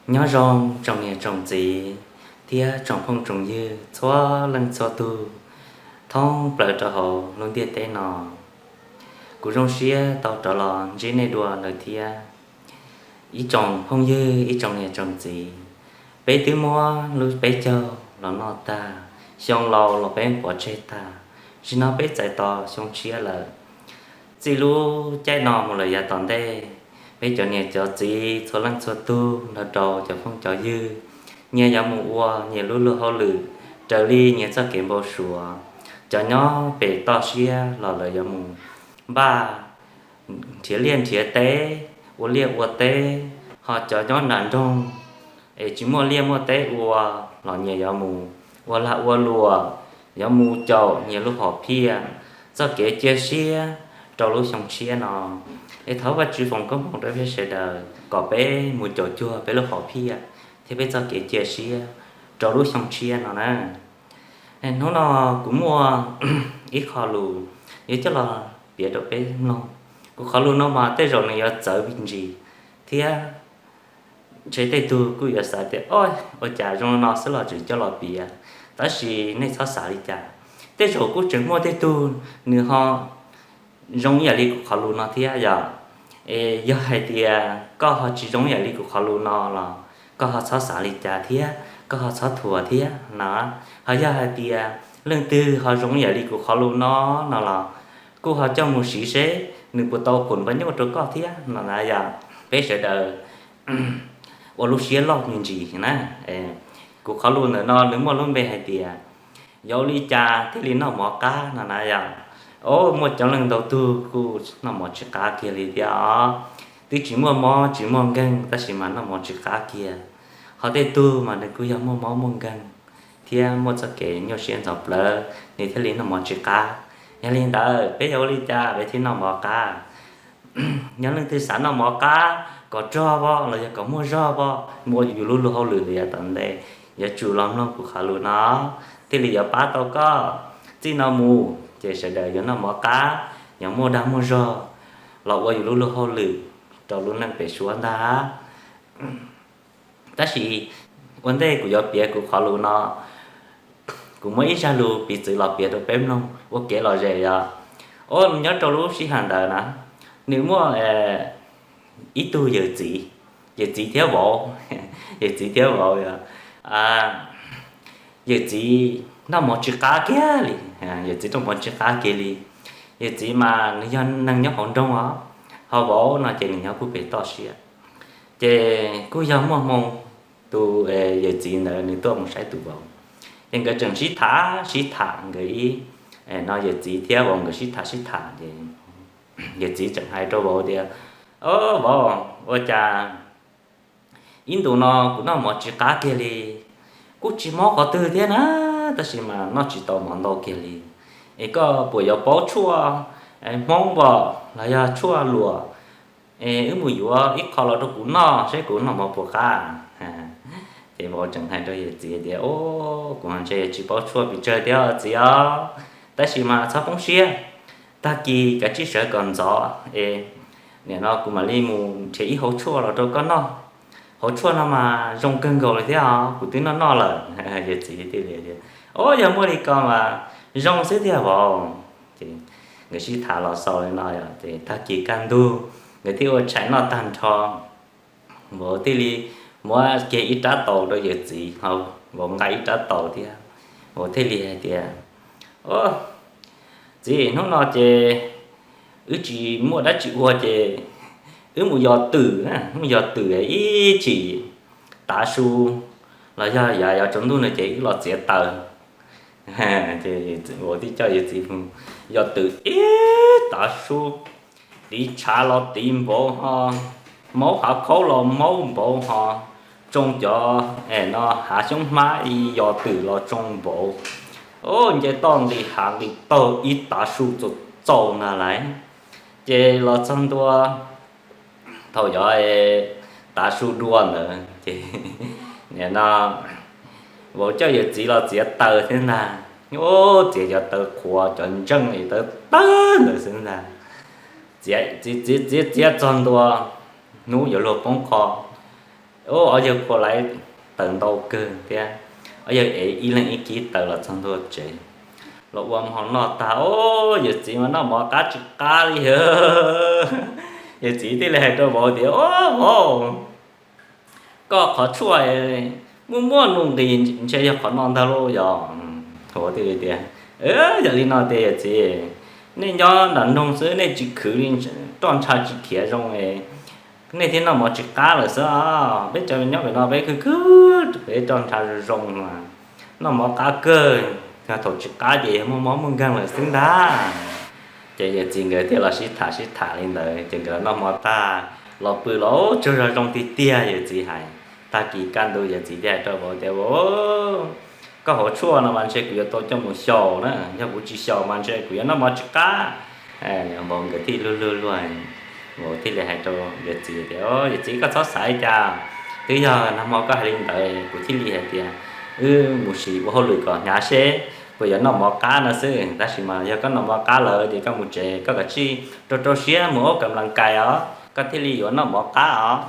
Nyob zoo tsoom niam tsoom txiv thiab tsoom phooj tsoom ywg txhua leej txhua tug thoob plaws rau hauv lub ntiaj teb no. Kuv zoo siab tau rov los ntsib nej dua lawm thiab. Ib tsoom phooj ywg, ib tsoom niam tsoom txiv, peb twb muab lub peb caug los noj tag, xyoo laus los peb pov tseg tag, zaum no peb txais tos xyoo tshiab lawm. Txij lub caij no mus lawm yav tom ntej, peb cov niam cov txiv txhua leej txhua tug nrog rau cov phooj cov ywg, nyias yuav mus ua nyias lub luag hauj lwm raws li nyias txoj kev npau suav. Cov nyob pem toj siab los lawv yuav mus npaj nrhiav liaj nrhiav teb, ua liaj ua teb, ho cov nyob nram nroog es tsis muaj liaj muaj teb ua los nyias yuav mus ua lag ua luam, yuav mus caum nyias lub hom phiaj, txoj kev cia siab rau lub xyoo tshiab no. Es thov Vajtswv foom koob hmoov rau peb sawv daws kom peb mus caum cuag peb lub hom phiaj thiab peb txoj kev cia siab rau lub xyoo tshiab no na. Hnub no kuv muaj ib qho lus yuav coj los piav rau peb mloog. Kuv qhov lus no mas tej zaum nws yuav txawv me ntsis thiab ntshe tej tug kuj yuav xav tias, o, ua cas zoo no xwb los tseem coj los piav. Tab sis nej txhob xav li cas, tej zaum kuj tseem muaj tej tug nws ho zoo ib yam li kuv qhov lus no thiab yom. Es yog hais tias koj ho tsis zoo ib yam li kuv qhov lus no los koj ho txhob xav li cas thiab koj ho txhob thuam thiab no. Ho yog hais tias leej twg ho zoo ib yam li kuv qhov lus no no los kuj ho coj mus siv seb nws puas tau pum pa nyuj rau koj thiab no na yom. Peb sawv daws ua lub siab loj me ntsis na. Kuv qhov lus ntawm no nws muaj lub npe hais tias, yuav ua li cas thiaj li noj mov qab no na yom. O, muaj coob leej ntau tug kuj noj mov tsis qab kiag li thiab os. Twb tsis muaj mob tsis muaj nkeeg tab sis mas noj mov tsis qab kiag. Ho tej tug mas nws kuj yog muaj mob muaj nkeeg thiab muaj txoj kev nyuaj siab ntxhov plawv nws thiaj li noj mov tsis qab. Yog li ntawd peb yuav ua li cas peb thiaj noj mov qab? Yog leej twg xav noj mov qab kom rog pom los yog kom muaj zog pom, mus ua yus lub luag hauj lwm los yav tom ntej, yuav tsum los mloog kuv qhov lus no thiaj li yuav pab tau koj. Txij no mus ces sawv daws yuav noj mov qab, yuav muaj dag muaj zog los ua yus lub luag hauj lwm rau lub neej pem suab ntag. Tab sis ua ntej kuv yuav piav kuv qhov lus no, kuv muab ib zaj lus piv txwv los piav rau peb mloog ua kev lom zem yom. O, nyob rau lub sij hawm ntawd na, nws muaj ib tug yawm txiv, yawm txiv thiab vauv, yawm txiv thiab vauv yog, yawm txiv noj mov tsis qab kiag li, yawm txiv noj mov tsis qab kiag li. Yawm txiv mas nws yog neeg nyob hauv nroog os, ho vauv no ces nws nyob puag pem toj siab. Ces kuj yog muaj hmoo tus yawm txiv ntawd nws tuaj mus saib tus vauv, ces nkawd tseem sib tham sib tham nkawd ib, no yawm txiv thiab vauv nkawd sib tham sib tham ces yawm txiv tseem hais rau vauv tias, O, vauv, ua cas ib ntus no kuv noj mov tsis qab kiag li, kuj tsis mob qhov twg thiab na, tab sis mas noj tsis tau mov ntau kiag li. Es koj puas yuav paub tshuaj Hmoob pom los yog tshuaj luam, es wb mus yuav ib qho los rau kuv noj seb kuv noj mov puas qab. Ces vauv tseem hais rau yawm txiv tias, O, kuv ntshe tsis paub tshuaj pes tsawg thiab txiv os, tab sis mas txhob poob siab, tag kis kav tsij sawv kom ntxov es nim no kuv mam li mus nrhiav ib hauv tshuaj los rau koj noj. Hauv tshuaj no mas zoo kawg nkaus li thiab os, kuv twb noj noj lawm. Yawm txiv thiaj li tias, O, yog muaj li ko mas zoo xwb tiag vauv. Ces nkawd sib tham los xaus li no ces tag kis kaj ntug nkawd thiaj ua tshais noj tag nrho. Vauv thiaj li muab kiag ib rab taus rau yawm txiv, vauv nqa ib rab taus thiab. Vauv thiaj li hais tias, O, txiv, hnub no ces wb tsis muaj dab tsi ua ces wb mus yos twm, mus yos twm ib chim tav su los yog yav yuav tsaus ntuj no ces wb los txiav taws. Vauv thiaj coj yawm txiv mus yos twm ib tav su, tiv tshav los tiv npaum ho, maub hav khaub los maub npaum ho, tsoo cov, no, hav xyoob hmab yos twm los tsoo npaum. Nce toj nqis hav nqis taug ib tav su txaus txaus na lais. Ces los txog ntua thaum yog tav su dua ntawd ces no vauv coj yawm txiv los txiav taws thiab ntag. Txiav cov taws qhuav cov ntseej tawv tawg ntawd xwb ntag. Txiav txiav txiav txiav txog ntua hnub yuav luag poob qho, Ob yawg khua laiv taws ntau kawg thiab, ob yawg ev ib leeg ib kib taws los txog ntua tsev. Los ua hmo noj tag, o, yawm txiv mas noj mov qab tsis qab li. Yawm txiv thiaj li hais rau vauv tias, O vauv, koj qhov tshuaj muaj muaj nuj nqis ntshe yog qhov no ntag lauj yog. Vauv thiaj li tias, Yog li no tias yawm txiv, nej nyob nram nroog xwb nej tsis khwv li, roj ntsha tsis khiav zoo, nej thiaj noj mov tsis qab lawm xwb. Peb cov nyob pem no peb khwv khwv, peb roj ntsha zoo zoo, noj mov qab kawg, thaum tsis qab ces yog muaj mob muaj nkeeg lawm xwb ntag. Ces yawm txiv nkawd thiaj los sib tham sib tham li ntawd ces nkawd noj mov tag los pw los tsaug zog zoo tiag tiag. Yawm txiv hais, tag kis kaj ntug yawm txiv thiaj hais rau vauv tias, Vauv, koj hauv tshuaj no mas ntshe kuv yuav tau coj mus xyaum na, yog kuv tsis xyaum mas ntshe kuv yuav noj mov tsis qab. Vauv nkawd thiaj luag luag luag, vauv thiaj li hais rau yawm txiv tias, Yawm txiv, koj txhob xav li cas, twb yog nag hmo koj hais li ntawd kuv thiaj li hais tias wb mus sim ua hauj lwm kom hnyav seb puas yuav noj mov qab no xwb. Tab sis mas yog koj noj mov qab lawm ces koj mus tsev, koj kav tsij rau rau siab mus ua kam las kais os, koj thiaj li yuav noj mov qab os.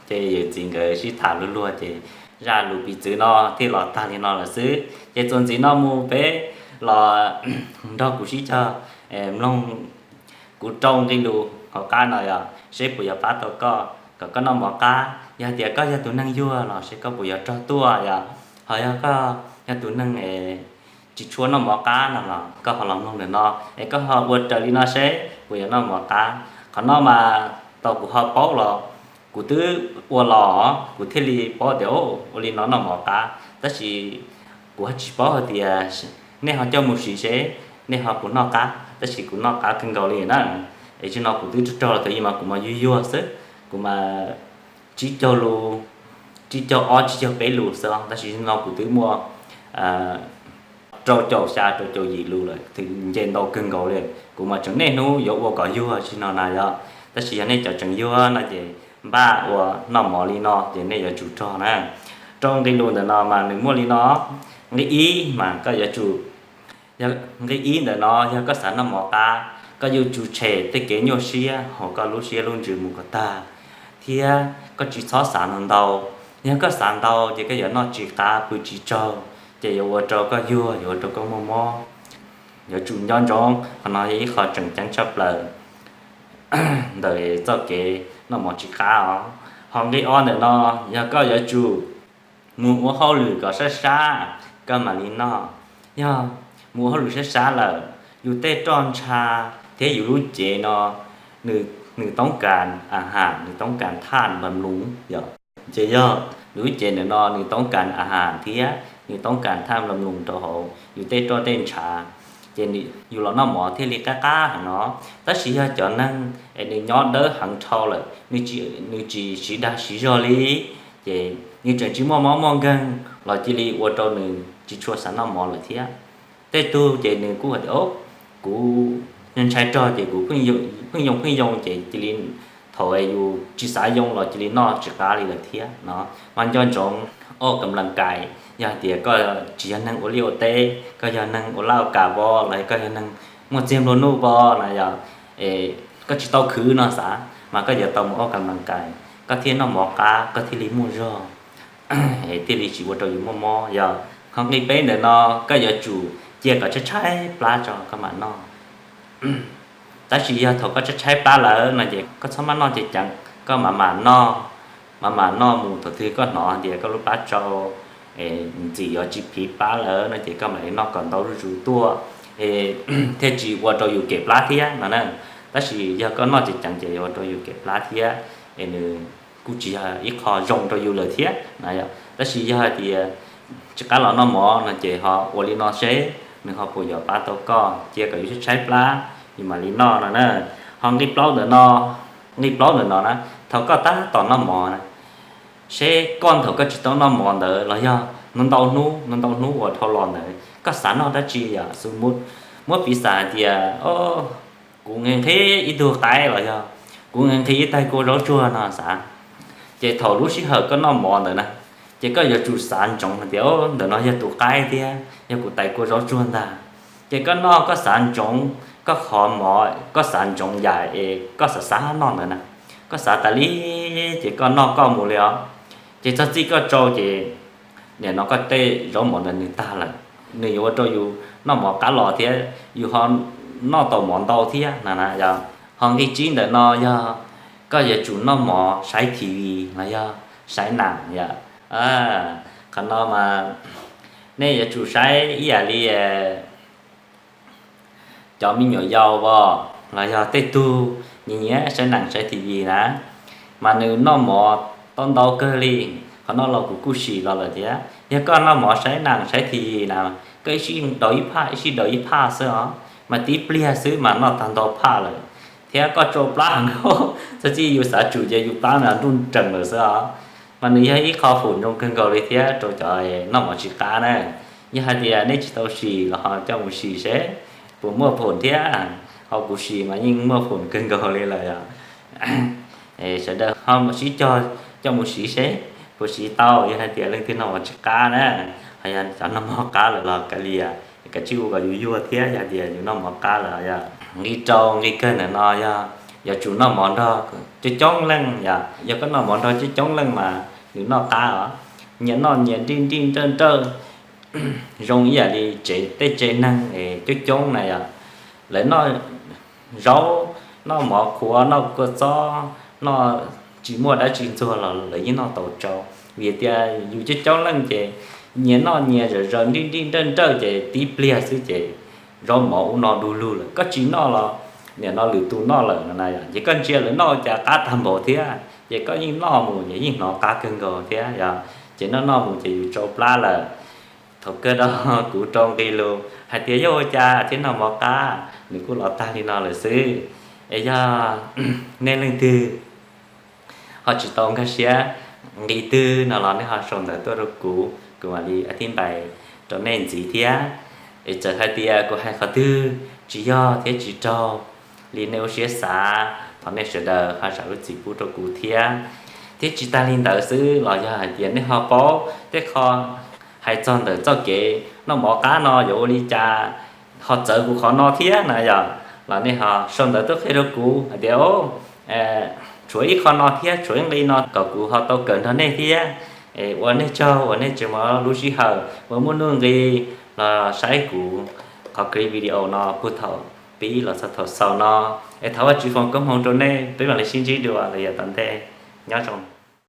Ces yawm txiv nkawd sib tham luag luag ces zaj lus piv txwv no thiaj los tag li no lawm xwb. Ces txuas ntxiv no mus peb los nrog kuv sib cog mloog kuv rau nqi lus hauv qab no yog seb puas yuav pab tau koj kom koj noj mov qab. Yog hais tias koj yog tus neeg yuag los seb koj puas yuav rog tuaj yog, ho yog koj yog tus neeg tsis tshua noj mov qab no los koj ho los mloog ntawm no es koj ho ua raws li no seb puas yuav noj mov qab. Qhov no mas tau kuv ho paub los kuv twb ua los kuv thiaj li paub tias ua li no noj mov qab, tab sis kuv ho tsis paub hais tias nej ho coj mus siv seb nej ho puas noj qab, tab sis kuv noj qab kawg nkaus li na. Es tsis no kuv twb rog rog los tau yim mas kuv mas yuag yuag xwb, kuv mas tsib caug lus, tsib caug ob tsib caug peb lus xwb, tab sis no kuv twb muaj rau caum xya rau caum yim lus lawm, nce ntau kawg nkaus li. Kuv mas tseem niaj hnub yuav ua kom yuag tsis no na yog, tab sis yog nej cov tseem yuag no ces npaj ua noj mov li no ces nej yuav tsum rog na. Rau nqi lus ntawm no mas nws muaj li no, nqi ib mas koj yuav tsum, nqi ib ntawm no yog koj xav noj mov qab, koj yuav tsum tshem tej kev nyuaj siab hauv koj lub siab lub ntsws mus kom tag, thiab koj tsis txhob xav ntau ntau. Yog koj xav ntau ces koj yuav noj tsis qab pw tsis tsaug, ces yuav ua rau koj yuag, yuav ua rau koj muaj mob. Yuav tsum nco ntsoov qhov no yog ib qho tseem ceeb tshaj plaws ntawm txoj kev noj mov tsis qab os. Ho nqi ob ntawm no yog koj yuav tsum mus ua hauj lwm kom sab sab koj mam li noj. Yog mus ua hauj lwm sab sab lawm, yus tej roj ntsha thiab yus lub cev no nws toob kas a has, nws toob kas thaj npam lus yog, ces yog nws lub cev ntawm no nws toob kas a has thiab nws toob kas thaj npam lus rau hauv yus tej roj tej ntsha, ces yus los noj mov thiaj li qab qab heev no. Tab sis yog cov neeg es nws nyob dawb heev dhau lawm, nws tsis siv dag siv zog li, ces nws tseem tsis muaj mob muaj nkeeg los cia li ua rau nws tsis tshua xav noj mov lawm thiab. Tej tug ces nws kuj hais tias, kuv ntshai rog ces kuv pheej yoo pheej yoo ces cia li thaum yus tsis xav yoo los cia li noj tsis qab li lawm thiab no. Mas nco ntsoov ua kam las kais, yog hais tias koj tsis yog neeg ua liaj ua teb, koj yog neeg ua laj ua kam pov los koj yog neeg muaj txiag nplua nuj pov no yog, koj tsis tau khwv no xav, mas koj yuav tau mus ua kam las kais koj thiaj noj mov qab koj thiaj li muaj zog, thiaj li tsis ua rau yus muaj mob yog. Qhov nqi peb ntawm no koj yuav tsum cia kom tshaib tshaib plab tso koj mam noj. Tab sis yog thaum koj tshaib tshaib plab lawm no ces koj txhob maj noj ceev ceev, koj mam mam noj, mam mam noj mus thaum twg koj hnov tias koj lub plab tsau, ntxim yuav tsis phiv plab lawm no ces koj mam li noj kom ntau zuj zus tuaj, thiaj tsis ua rau yus kem plab thiab no na. Tab sis yog koj noj ceev ceev ces yuav ua rau yus kem plab thiab, es nws kuj tsis yog ib qho zoo rau yus lawm thiab na yom. Tab sis yog hais tias tsis qab los noj mov no ces ho ua li no seb nws ho puas yuav pab tau koj, cia kom yus tshaib tshaib plab yus mam li noj no na. Ho nqi plaub ntawm no, nqi plaub ntawm no na, thaum koj tab tom noj mov na, seb koj thaum koj tsis tau noj mov ntawd los yog ntau ntau hnub ntau ntau hnub uas dhau los ntawd koj xav noj dab tsi yom, xu muab piv xam hais tias, o, kuv nqhis nqhis ib tug qaib los yog kuv nqhis nqhis ib tais kua zaub tsuag no xav, ces thaum lub sij hawm koj noj mov ntawd na, ces koj yuav tsum xav ntsoov hais tias, o, ntawm no yog tus qaib thiab yog kuv tais kua zaub tsuag ntag. Ces koj noj koj xav ntsoov, koj qhov mov koj xav ntsoov yam es koj xav xav noj ntawd na, koj xav tas li, ces koj noj koj mus li os. Ces txog txij koj tsau ces nim no koj tej zaub mov ntawd nws tag lawm, nws yuav ua rau yus noj mov qab los thiab yus ho noj tau mov ntau thiab no na yog. Ho nqi tsib ntawm no yog koj yuav tsum noj mov saib T V los yog saib nas yom. Qhov no mas nej yuav tsum saib ib yam li cov me nyuam yaus los yog tej tug nyiam nyiam saib nas saib T V na, mas nws noj mov tau ntau kawg li. Qhov no los kuv kuj sim los lawm thiab, yog koj noj mov saib nas saib T V na, koj ib sij daus ib phaj ib sij daus ib phaj xwb os, mas tib pliag xwb mas noj tag ntau phaj lawm, thiab koj tsau plab heev, txog txij yus xav tsum ces yus plab mas nruj nrees lawm xwb os. Mas nws yog ib qho foom zoo kawg nkaus li thiab rau cov noj mov tsis qab na. Yog hais tias nej tsis tau sim los ho coj mus sim seb puas muaj foom thiab, ho kuv sim mas yeej muaj foom kawg nkaus li lawm yom. Sawv daws ho sib cog coj mus sim seb puas siv tau. Yog hais tias leej twg noj mov tsis qab na, ho yog cov noj mov qab lawm los kav liam, kav tsij ua kom yus yuag thiab. Yog tias yus noj mov qab lawm, nqi rau nqi kawg ntawm no yog yuav tsum noj mov nrog coob coob leej yom. Yog koj noj mov nrog coob coob leej mas nws noj qab os. Nyias noj nyias nrij nrij nrawj nrawj, zoo ib yam li tsev, tej tsev neeg coob coob na yom, lawv noj zaub, noj mov qhuav, noj kua txob, noj tsis muaj dab tsi ntxuag los lawv yeej noj tau tsau. Vim tias yus coob coob leej ces nyias noj nyias zawm zaws nrij nrij nrawj nrawj ces tib pliag xwb ces zaub mov ub no du lug lawm, koj tsis noj los nim no lwm tus noj lawm no na yom. Ces koj ntsia lawv noj cas qab tag npaum thiab, ces koj yeej noj mus ces yeej hnov qab kawg nkaus thiab yom. Ces noj noj mus ces yus tsau plab lawm. Thaum kawg no kuv rau nqi lus hais tias yog ua cas thiaj noj mov qab, nws kuj los tag li no lawm xwb. Es yog nej leej twg ho tsis tau nkag siab nqi twg no los nej ho sau ntawv tuaj rau kuv, kuv mam li a thib npais rau nej ntxiv thiab. Es txawm hais tias kuv hais qhov twg tsis yog thiab tsis raug li nej ua siab xav, thov nej sawv daws ho zam lub txim pub rau kuv thiab. Thiab tsis tag li ntawd xwb los yog hais tias nej ho paub tej qho hais txog ntawm txoj kev noj mov qab no yuav ua li cas ho txawv kuv qhov no thiab na yom, los nej ho sau ntawv tuaj qhia rau kuv hais tias tshuav ib qho no thiab tshuav ib nqi no kom kuv ho tau kawm nrog nej thiab. Ua nej tsaug uas nej tseem muab lub sij hawm uas muaj nuj nqis los saib kuv qhov clip video no puag thaum pib los txog thaum xaus no. Es thov Vajtswv foom koob hmoov rau nej, peb mam li sib ntsib dua los yog tom ntej. Nyob zoo.